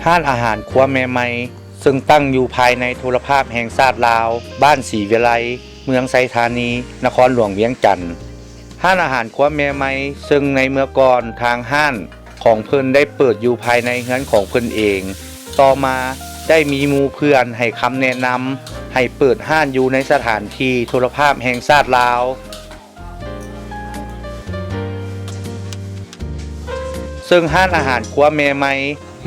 ຮ້ານອາຫານຄົວແມ່ໃໝ່ ເຊິ່ງຕັ້ງຢູ່ພາຍໃນໂທລະພາບແຫ່ງຊາດລາວ ບ້ານສີວິໄລ ເມືອງໄຊທານີ ນະຄອນຫຼວງວຽງຈັນ. ຮ້ານອາຫານຄົວແມ່ໃໝ່ ເຊິ່ງໃນເມື່ອກ່ອນທາງຮ້ານຂອງເພິ່ນໄດ້ເປີດຢູ່ພາຍໃນເຮືອນຂອງເພິ່ນເອງ, ຕໍ່ມາໄດ້ມີໝູ່ເພື່ອນໃຫ້ຄຳແນະນຳໃຫ້ເປີດຮ້ານຢູ່ໃນສະຖານທີ່ໂທລະພາບແຫ່ງຊາດລາວ. ເຊິ່ງຮ້ານອາຫານຄົວແມ່ໃໝ່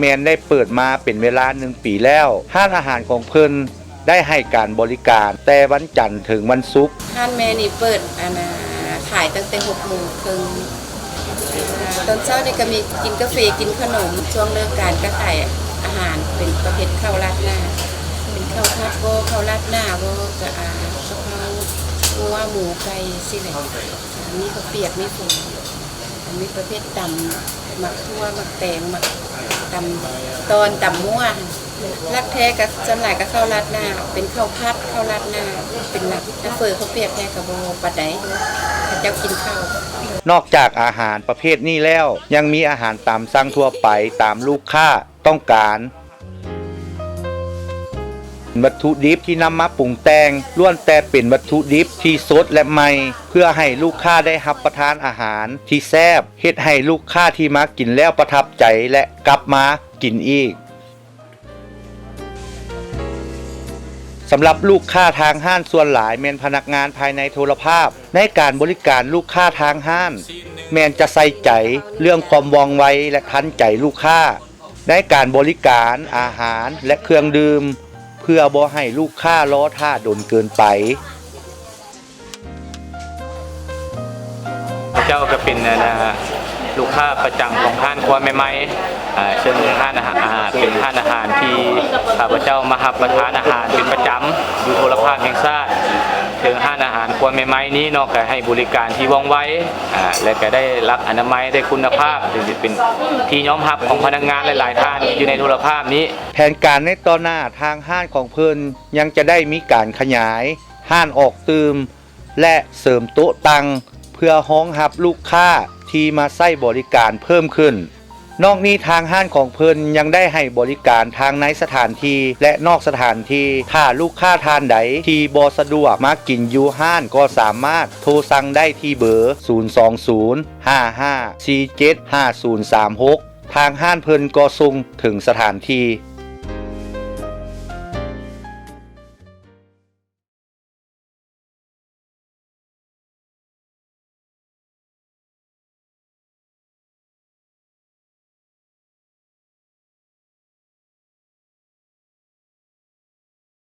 ແມ່ນໄດ້ເປີດມາເປັນເວລາໜຶ່ງປີແລ້ວ. ຮ້ານອາຫານຂອງເພິ່ນໄດ້ໃຫ້ການບໍລິການແຕ່ວັນຈັນເຖິງວັນສຸກ. ຮ້ານແມ່ນີ້ເປີດ ອັນນ່າ ຂາຍຕັ້ງແຕ່ຫົກໂມງເຄິ່ງ ອ່າ ຕອນເຊົ້ານີ້ກໍມີກິນກາເຟ ກິນຂະໜົມ, ຊ່ວງເລີກການກໍຂາຍອາຫານເປັນປະເພດເຂົ້າລາດໜ້າ ເປັນເຂົ້າຜັດບໍ ເຂົ້າລາດໜ້າບໍ ກະ ອ່າ ກະເພາງົວ ໝູ ໄກ່ ຊີ້ແຫຼະ. ມີເຂົ້າປຽກ ມີຝຸ່ນ ມີປະເພດຕຳ ໝາກຖົ່ວ ໝາກແຕງ ໝາກຕຳຕອນ ຕຳມົ້ວ. ຫຼັກແທ້ກໍສ່ວນຫຼາຍກໍເຂົ້າລາດໜ້າ ເປັນເຂົ້າຜັດ ເຂົ້າລາດໜ້າເປັນຫຼັກ. ແຕ່ເຝີເຂົ້າປຽກແທ້ກໍບໍ່ປານໃດ ເຂົາເຈົ້າກິນເຂົ້າ. ນອກຈາກອາຫານປະເພດນີ້ແລ້ວ ຍັງມີອາຫານຕາມສັ່ງທົ່ວໄປຕາມລູກຄ້າ ຕ້ອງການ. ວັດຖຸດິບທີ່ນຳມາປຸງແຕ່ງລ້ວນແຕ່ເປັນວັດຖຸດິບທີ່ສົດ ແລະ ໃໝ່ ເພື່ອໃຫ້ລູກຄ້າໄດ້ຮັບປະທານອາຫານທີ່ແຊບ, ເຮັດໃຫ້ລູກຄ້າທີ່ມາກິນແລ້ວປະທັບໃຈ ແລະ ກັບມາກິນອີກ. ສຳລັບລູກຄ້າທາງຮ້ານສ່ວນຫຼາຍແມ່ນພະນັກງານພາຍໃນໂທລະພາບ. ໃນການບໍລິການລູກຄ້າທາງຮ້ານ ແມ່ນຈະໃສ່ໃຈເລື່ອງຄວາມວ່ອງໄວ ແລະ ທັນໃຈລູກຄ້າ. ໃນການບໍລິການອາຫານ ແລະ ເຄື່ອງດື່ມ ເພື່ອບໍ່ໃຫ້ລູກຄ້າລໍຖ້າດົນເກີນໄປ. ເຈົ້າກໍເປັນ ອັນນ່າ ລູກຄ້າປະຈຳຂອງຮ້ານຄົວແມ່ໃໝ່ ເຊິ່ງຮ້ານອາຫານ ເປັນຮ້ານອາຫານທີ່ຂ້າພະເຈົ້າມາຮັບປະທານອາຫານເປັນປະຈຳຢູ່ໂທລະພາບແຫ່ງຊາດ. ເຊິ່ງຮ້ານອາຫານຄົວແມ່ໃໝ່ນີ້ເນາະ ກໍໃຫ້ບໍລິການທີ່ວ່ອງໄວ ແລະ ກໍໄດ້ຫຼັກອະນາໄມ ໄດ້ຄຸນນະພາບ ເປັນທີ່ຍອມຮັບຂອງພະນັກງານຫຼາຍໆທ່ານທີ່ຢູ່ໃນໂທລະພາບນີ້. ແຜນການໃນຕໍ່ໜ້າ ທາງຮ້ານຂອງເພິ່ນຍັງຈະໄດ້ມີການຂະຫຍາຍຮ້ານອອກຕື່ມ ແລະ ເສີມໂຕະຕັ່ງ ເພື່ອຮອງຮັບລູກຄ້າທີ່ມາໃຊ້ບໍລິການເພີ່ມຂຶ້ນ. ນອກນີ້ທາງຮ້ານຂອງເພິ່ນຍັງໄດ້ໃຫ້ບໍລິການທັງໃນສະຖານທີ່ ແລະ ນອກສະຖານທີ່. ຖ້າລູກຄ້າທ່ານໃດທີ່ບໍ່ສະດວກມາກິນຢູ່ຮ້ານ ກໍສາມາດໂທສັ່ງໄດ້ທີ່ເບີ ສູນສອງສູນ ຫ້າຫ້າສີ່ເຈັດ ຫ້າສູນສາມຫົກ. ທາງຮ້ານເພິ່ນກໍສົ່ງເຖິງສະຖານທີ່.